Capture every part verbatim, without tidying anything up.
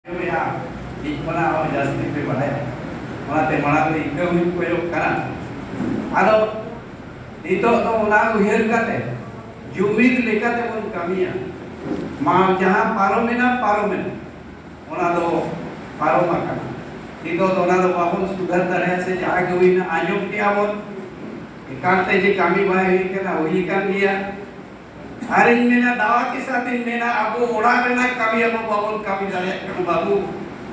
ᱟᱸᱡᱚᱢᱮᱜᱼᱟ, ᱤᱧ ᱠᱷᱚᱱᱟᱜ ᱦᱚᱸ ᱡᱟᱹᱥᱛᱤ ᱯᱮ ᱵᱟᱲᱟᱭᱟ᱾ ᱚᱱᱟᱛᱮ ᱢᱟᱲᱟᱝ ᱨᱮ ᱤᱠᱟᱹ ᱦᱚᱸᱧ ᱠᱚᱭᱚᱜ ᱠᱟᱱᱟ᱾ ᱟᱫᱚ ᱱᱤᱛᱚᱜ ᱫᱚ ᱚᱱᱟ ᱩᱭᱦᱟᱹᱨ ᱠᱟᱛᱮ, ᱡᱩᱢᱤᱫ ᱞᱮᱠᱟᱛᱮ ᱵᱚᱱ ᱠᱟᱹᱢᱤᱭᱟ᱾ ᱢᱟ ᱡᱟᱦᱟᱸ ᱯᱟᱨᱚᱢᱮᱱᱟ, ᱯᱟᱨᱚᱢᱮᱱᱟ, ᱚᱱᱟ ᱫᱚ ᱯᱟᱨᱚᱢ ᱟᱠᱟᱱᱟ᱾ ᱱᱤᱛᱚᱜ ᱫᱚ ᱚᱱᱟ ᱫᱚ ᱵᱟᱵᱚᱱ ᱥᱩᱫᱷᱟᱹᱨ ᱫᱟᱲᱮᱭᱟᱜᱼᱟ, ᱥᱮ ᱡᱟᱦᱟᱸ ᱜᱮ ᱦᱩᱭᱱᱟ, ᱟᱸᱡᱚᱢ ᱠᱮᱜᱼᱟ ᱵᱚᱱ, ᱮᱠᱟᱞᱛᱮ ᱡᱮ ᱠᱟᱹᱢᱤ ᱵᱟᱭ ᱦᱩᱭ ᱠᱟᱱᱟ, ᱦᱩᱭ ᱟᱠᱟᱱ ᱜᱮᱭᱟ᱾ ᱟᱨᱤᱧ ᱢᱮᱱᱟ, ᱫᱟᱣᱟ ᱠᱮ ᱥᱟᱛᱷ ᱤᱧ ᱢᱮᱱᱟ, ᱟᱵᱚ ᱚᱲᱟᱜ ᱨᱮᱱᱟᱜ ᱠᱟᱹᱢᱤ ᱟᱵᱚ ᱵᱟᱵᱚᱱ ᱠᱟᱹᱢᱤ ᱫᱟᱲᱮᱭᱟᱜ ᱠᱟᱱᱟ ᱵᱟᱹᱵᱩ᱾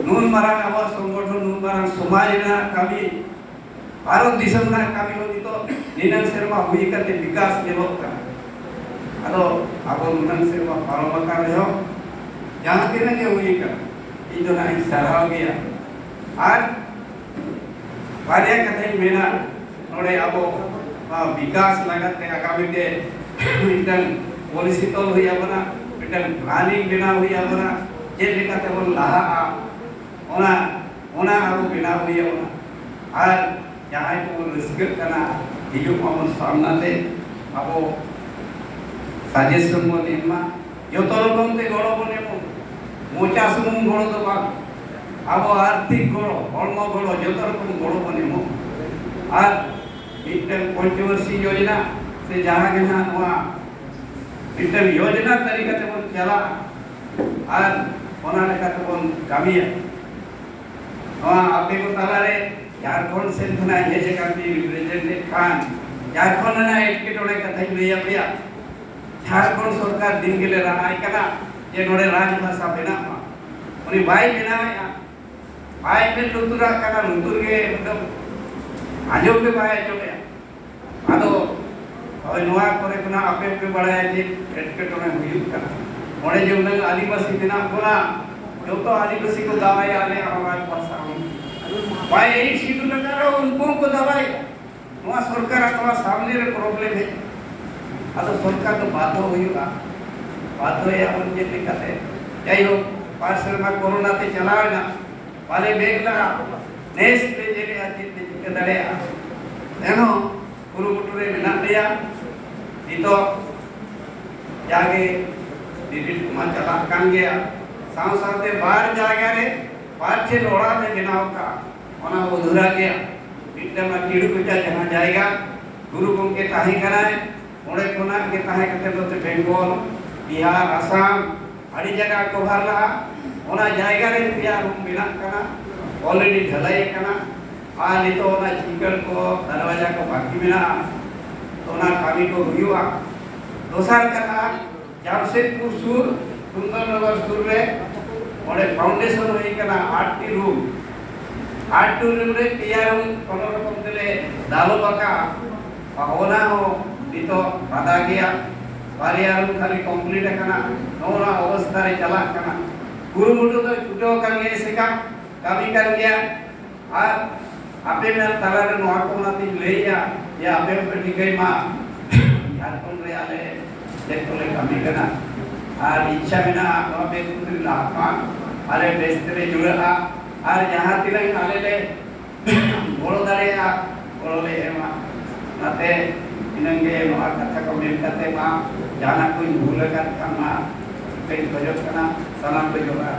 ᱱᱩᱱ ᱢᱟᱨᱟᱝ ᱟᱵᱚᱣᱟᱜ ᱥᱚᱝᱜᱚᱴᱷᱚᱱ, ᱱᱩᱱ ᱢᱟᱨᱟᱝ ᱥᱚᱢᱟᱡᱽ ᱨᱮᱱᱟᱜ ᱠᱟᱹᱢᱤ, ᱵᱷᱟᱨᱚᱛ ᱫᱤᱥᱚᱢ ᱨᱮᱱᱟᱜ ᱠᱟᱹᱢᱤ ᱦᱚᱸ ᱱᱤᱛᱚᱜ ᱱᱤᱱᱟᱹᱝ ᱥᱮᱨᱢᱟ ᱦᱩᱭ ᱠᱟᱛᱮ ᱵᱤᱠᱟᱥ ᱧᱮᱞᱚᱜ ᱠᱟᱱᱟ᱾ ᱟᱫᱚ ᱟᱵᱚ ᱱᱩᱱᱟᱹᱝ ᱥᱮᱨᱢᱟ ᱯᱟᱨᱚᱢ ᱟᱠᱟᱱ ᱨᱮᱦᱚᱸ, ᱡᱟᱦᱟᱸ ᱛᱤᱱᱟᱹᱜ ᱜᱮ ᱦᱩᱭ ᱠᱟᱱᱟ, ᱤᱧ ᱫᱚ ᱱᱟᱦᱟᱜ ᱤᱧ ᱥᱟᱨᱦᱟᱣ ᱜᱮᱭᱟ᱾ ᱟᱨ ᱵᱟᱨᱭᱟ ᱠᱟᱛᱷᱟᱧ ᱢᱮᱱᱟ, ᱱᱚᱰᱮ ᱟᱵᱚ ᱱᱚᱣᱟ ᱵᱤᱠᱟᱥ ᱞᱟᱹᱜᱤᱫ ᱛᱮ ᱟᱜᱟᱢᱤ ᱛᱮ ᱢᱤᱫᱴᱟᱝ ᱯᱚᱞᱤᱥᱤ ᱛᱚᱞ ᱦᱩᱭ ᱟᱵᱚᱱᱟ, ᱢᱤᱫᱴᱟᱝ ᱯᱞᱟᱱᱤᱝ ᱵᱮᱱᱟᱣ ᱦᱩᱭ ᱟᱵᱚᱱᱟ, ᱪᱮᱫ ᱞᱮᱠᱟᱛᱮ ᱵᱚᱱ ᱞᱟᱦᱟᱜᱼᱟ, ᱚᱱᱟ, ᱚᱱᱟ ᱟᱵᱚ ᱵᱮᱱᱟᱣ ᱦᱩᱭ ᱟᱵᱚᱱᱟ᱾ ᱟᱨ ᱡᱟᱦᱟᱸᱭ ᱠᱚᱵᱚᱱ ᱨᱟᱹᱥᱠᱟᱹᱜ ᱠᱟᱱᱟ, ᱦᱤᱡᱩᱜ ᱢᱟᱵᱚᱱ ᱥᱟᱢᱱᱟ ᱛᱮ, ᱟᱵᱚ ᱥᱟᱡᱮᱥᱚᱱ ᱵᱚᱱ ᱮᱢ ᱢᱟ, ᱡᱚᱛᱚ ᱨᱚᱠᱚᱢ ᱛᱮ ᱜᱚᱲᱚ ᱵᱚᱱ ᱮᱢᱚᱜ᱾ ᱢᱚᱪᱟ ᱥᱩᱢᱩᱝ ᱜᱚᱲᱚ ᱫᱚ ᱵᱟᱝ, ᱟᱵᱚ ᱟᱨᱛᱷᱤᱠ ᱜᱚᱲᱚ, ᱦᱚᱲᱢᱚ ᱜᱚᱲᱚ, ᱡᱚᱛᱚ ᱨᱚᱠᱚᱢ ᱜᱚᱲᱚ ᱵᱚᱱ ᱮᱢᱚᱜ᱾ ᱟᱨ ᱢᱤᱫᱴᱟᱝ ᱯᱚᱧᱪᱚᱵᱚᱨᱥᱤ ᱡᱳᱡᱚᱱᱟ ᱥᱮ ᱡᱟᱦᱟᱸ ᱜᱮ ᱱᱟᱦᱟᱜ ᱱᱚᱣᱟ ᱢᱤᱫᱴᱟᱝ ᱭᱳᱡᱚᱱᱟ ᱛᱟᱹᱨᱤ ᱠᱟᱛᱮ ᱵᱚᱱ ᱪᱟᱞᱟᱜᱼᱟ ᱟᱨ ᱚᱱᱟ ᱞᱮᱠᱟᱛᱮ ᱵᱚᱱ ᱠᱟᱹᱢᱤᱭᱟ᱾ ᱱᱚᱣᱟ ᱟᱯᱮ ᱠᱚ ᱛᱟᱞᱟᱨᱮ ᱡᱷᱟᱲᱠᱷᱚᱸᱰ ᱥᱮᱫ ᱠᱷᱚᱱᱟᱜ ᱦᱮᱡ ᱟᱠᱟᱱ ᱛᱤᱧ ᱨᱤᱯᱨᱮᱡᱮᱱᱴ ᱮᱫ ᱠᱷᱟᱱ, ᱡᱷᱟᱲᱠᱷᱚᱸᱰ ᱨᱮᱱᱟᱜ ᱮᱴᱠᱮᱴᱚᱬᱮ ᱠᱟᱛᱷᱟᱧ ᱞᱟᱹᱭ ᱟᱯᱮᱭᱟ᱾ ᱡᱷᱟᱲᱠᱷᱚᱸᱰ ᱥᱚᱨᱠᱟᱨ ᱫᱤᱱ ᱜᱮᱞᱮ ᱨᱟᱦᱟᱭ ᱠᱟᱱᱟ ᱡᱮ ᱱᱚᱰᱮ ᱨᱟᱡᱽ ᱵᱷᱟᱥᱟ ᱵᱮᱱᱟᱜ ᱢᱟ᱾ ᱩᱱᱤ ᱵᱟᱭ ᱵᱮᱱᱟᱣᱮᱫᱼᱟ, ᱵᱟᱭ ᱢᱮᱫ ᱞᱩᱛᱩᱨᱟᱜ ᱠᱟᱱᱟ, ᱞᱩᱛᱩᱨ ᱜᱮ ᱮᱠᱫᱚᱢ ᱟᱸᱡᱚᱢ ᱜᱮ ᱵᱟᱭ ᱟᱸᱡᱚᱢᱮᱫᱼᱟ᱾ ᱟᱫᱚ ᱦᱳᱭ, ᱱᱚᱣᱟ ᱠᱚᱨᱮ ᱠᱷᱚᱱᱟᱜ ᱟᱯᱮ ᱯᱮ ᱵᱟᱲᱟᱭᱟ ᱪᱮᱫ ᱮᱴᱠᱮᱴᱚᱬᱮ ᱦᱩᱭᱩᱜ ᱠᱟᱱᱟ᱾ ᱚᱸᱰᱮ ᱡᱮ ᱩᱱᱟᱹᱜ ᱟᱹᱫᱤᱵᱟᱹᱥᱤ ᱢᱮᱱᱟᱜ ᱵᱚᱱᱟ, ᱡᱚᱛᱚ ᱟᱹᱫᱤᱵᱟᱹᱥᱤ ᱠᱚ ᱫᱟᱣᱟᱭᱟ ᱟᱞᱮᱭᱟᱜ ᱦᱚᱸ ᱨᱟᱡᱽ ᱵᱷᱟᱥᱟ ᱦᱚᱸ᱾ ᱵᱟᱭ ᱮᱭ ᱥᱤᱰᱩᱞ ᱟᱠᱟᱱ ᱨᱮᱦᱚᱸ ᱩᱱᱠᱩ ᱦᱚᱸᱠᱚ ᱫᱟᱣᱟᱭᱟ᱾ ᱱᱚᱣᱟ ᱥᱚᱨᱠᱟᱨᱟᱜ ᱱᱚᱣᱟ ᱥᱟᱢᱱᱮ ᱨᱮ ᱯᱨᱚᱵᱞᱮᱢ ᱦᱮᱡ, ᱟᱫᱚ ᱥᱚᱨᱠᱟᱨ ᱫᱚ ᱵᱟᱫᱷᱚ ᱦᱩᱭᱩᱜᱼᱟ, ᱵᱟᱫᱷᱚᱭᱟ ᱵᱚᱱ ᱪᱮᱫ ᱞᱮᱠᱟᱛᱮ? ᱡᱟᱭᱦᱳᱠ, ᱵᱟᱨ ᱥᱮᱨᱢᱟ ᱠᱳᱨᱳᱱᱟ ᱛᱮ ᱪᱟᱞᱟᱣ ᱮᱱᱟ, ᱵᱟᱞᱮ ᱵᱮᱜᱽ ᱞᱟᱜᱟ, ᱱᱮᱥ ᱞᱮ ᱧᱮᱞᱮᱜᱼᱟ ᱪᱮᱫ ᱞᱮ ᱪᱤᱠᱟᱹ ᱫᱟᱲᱮᱭᱟᱜᱼᱟ᱾ ᱮᱱᱦᱚᱸ ᱠᱩᱨᱩᱢᱩᱴᱩ ᱨᱮ ᱢᱮᱱᱟᱜ ᱞᱮᱭᱟ᱾ ᱱᱤᱛᱚᱜ ᱡᱟᱜᱮ ᱵᱤᱱᱤᱰ ᱠᱚᱢᱟ ᱪᱟᱞᱟᱜ ᱠᱟᱱ ᱜᱮᱭᱟ, ᱥᱟᱶ ᱥᱟᱶᱛᱮ ᱵᱟᱨ ᱡᱟᱭᱜᱟ ᱨᱮ ᱵᱟᱨ ᱴᱷᱮᱱ ᱚᱲᱟᱜ ᱞᱮ ᱵᱮᱱᱟᱣ ᱠᱟᱜᱼᱟ, ᱚᱱᱟ ᱚᱫᱷᱩᱨᱟ ᱜᱮᱭᱟ᱾ ᱢᱤᱫᱴᱟᱝ ᱢᱟ ᱠᱤᱲᱩ ᱠᱚᱪᱟ ᱡᱟᱦᱟᱸ ᱡᱟᱭᱜᱟ ᱜᱩᱨᱩ ᱜᱚᱢᱠᱮ ᱛᱟᱦᱮᱸ ᱠᱟᱱᱟᱭ, ᱚᱸᱰᱮ ᱠᱷᱚᱱᱟᱜ ᱜᱮ ᱛᱟᱦᱮᱸ ᱠᱟᱛᱮ ᱱᱚᱛᱮ ᱵᱮᱝᱜᱚᱞ, ᱵᱤᱦᱟᱨ, ᱟᱥᱟᱢ ᱟᱹᱰᱤ ᱡᱟᱭᱜᱟ ᱠᱚᱵᱷᱟᱨ ᱞᱟᱜᱼᱟ᱾ ᱚᱱᱟ ᱡᱟᱭᱜᱟ ᱨᱮ ᱯᱮᱭᱟ ᱨᱩᱢ ᱵᱮᱱᱟᱜ ᱠᱟᱱᱟ, ᱚᱞᱨᱮᱰᱤ ᱰᱷᱟᱹᱞᱟᱹᱭ ᱟᱠᱟᱱᱟ᱾ ᱟᱨ ᱱᱤᱛᱚᱜ ᱚᱱᱟ ᱪᱤᱠᱟᱹᱲ ᱠᱚ, ᱫᱟᱨᱣᱟᱡᱟ ᱠᱚ ᱵᱟᱹᱠᱤ ᱢᱮᱱᱟᱜᱼᱟ, ᱛᱚ ᱚᱱᱟ ᱠᱟᱹᱢᱤ ᱠᱚ ᱦᱩᱭᱩᱜᱼᱟ᱾ ᱫᱚᱥᱟᱨ ᱠᱟᱛᱷᱟ, ᱡᱟᱢᱥᱮᱫᱽᱯᱩᱨ ᱥᱩᱨ, ᱥᱩᱱᱫᱚᱨᱱᱚᱜᱚᱨ ᱥᱩᱨ ᱨᱮ ᱚᱸᱰᱮ ᱯᱷᱟᱣᱩᱱᱰᱮᱥᱚᱱ ᱦᱩᱭ ᱠᱟᱱᱟ, ᱟᱴ ᱴᱤ ᱨᱩᱢ, ᱟᱴ ᱴᱤ ᱨᱩᱢ ᱨᱮ ᱯᱮᱭᱟ ᱨᱩᱢ ᱠᱳᱱᱳ ᱨᱚᱠᱚᱢ ᱛᱮᱞᱮ ᱰᱮᱵᱷᱞᱚᱯ ᱟᱠᱟᱫᱼᱟ᱾ ᱚᱱᱟ ᱦᱚᱸ ᱱᱤᱛᱚᱜ ᱵᱟᱫᱟ ᱜᱮᱭᱟ, ᱵᱟᱨᱭᱟ ᱨᱩᱢ ᱠᱷᱟᱹᱞᱤ ᱠᱚᱢᱯᱞᱤᱴ ᱟᱠᱟᱱᱟ᱾ ᱱᱚᱜᱼᱚ ᱱᱚᱣᱟ ᱚᱵᱚᱥᱛᱷᱟ ᱨᱮ ᱪᱟᱞᱟᱜ ᱠᱟᱱᱟ᱾ ᱠᱩᱨᱩᱢᱩᱴᱩ ᱫᱚ ᱪᱷᱩᱴᱟᱹᱣ ᱟᱠᱟᱱ ᱜᱮᱭᱟ, ᱮᱥᱮᱠᱟ ᱠᱟᱹᱢᱤ ᱠᱟᱱ ᱜᱮᱭᱟ᱾ ᱟᱨ ᱟᱯᱮ ᱢᱮᱱ ᱛᱟᱞᱟᱨᱮ ᱱᱚᱣᱟ ᱠᱚ ᱚᱱᱟᱛᱤᱧ ᱞᱟᱹᱭᱮᱜᱼᱟ ᱡᱮ ᱟᱯᱮ ᱦᱚᱸᱯᱮ ᱴᱷᱤᱠᱟᱹᱭ ᱢᱟ ᱡᱷᱟᱲᱠᱷᱚᱸᱰ ᱨᱮ ᱟᱞᱮ ᱪᱮᱫ ᱠᱚᱞᱮ ᱠᱟᱹᱢᱤ ᱠᱟᱱᱟ᱾ ᱟᱨ ᱤᱪᱪᱷᱟ ᱢᱮᱱᱟᱜᱼᱟ ᱱᱚᱣᱟ ᱵᱮᱥ ᱠᱚᱛᱮ ᱞᱟᱦᱟᱜ ᱢᱟ, ᱟᱞᱮ ᱵᱮᱥ ᱛᱮᱞᱮ ᱡᱩᱲᱟᱹᱜᱼᱟ᱾ ᱟᱨ ᱡᱟᱦᱟᱸ ᱛᱤᱱᱟᱹᱜ ᱟᱞᱮ ᱞᱮ ᱜᱚᱲᱚ ᱫᱟᱲᱮᱭᱟᱜᱼᱟ, ᱜᱚᱲᱚ ᱞᱮ ᱮᱢᱟ᱾ ᱚᱱᱟᱛᱮ ᱤᱱᱟᱹᱝ ᱜᱮ ᱱᱚᱣᱟ ᱠᱟᱛᱷᱟ ᱠᱚ ᱢᱮᱱ ᱠᱟᱛᱮ ᱢᱟ, ᱡᱟᱦᱟᱱᱟᱜ ᱠᱚᱧ ᱵᱷᱩᱞ ᱟᱠᱟᱫ ᱠᱷᱟᱱ ᱢᱟ ᱠᱟᱹᱡ ᱠᱷᱚᱡᱚᱜ ᱠᱟᱱᱟ, ᱥᱟᱱᱟᱢ ᱠᱚ ᱡᱚᱦᱟᱨ᱾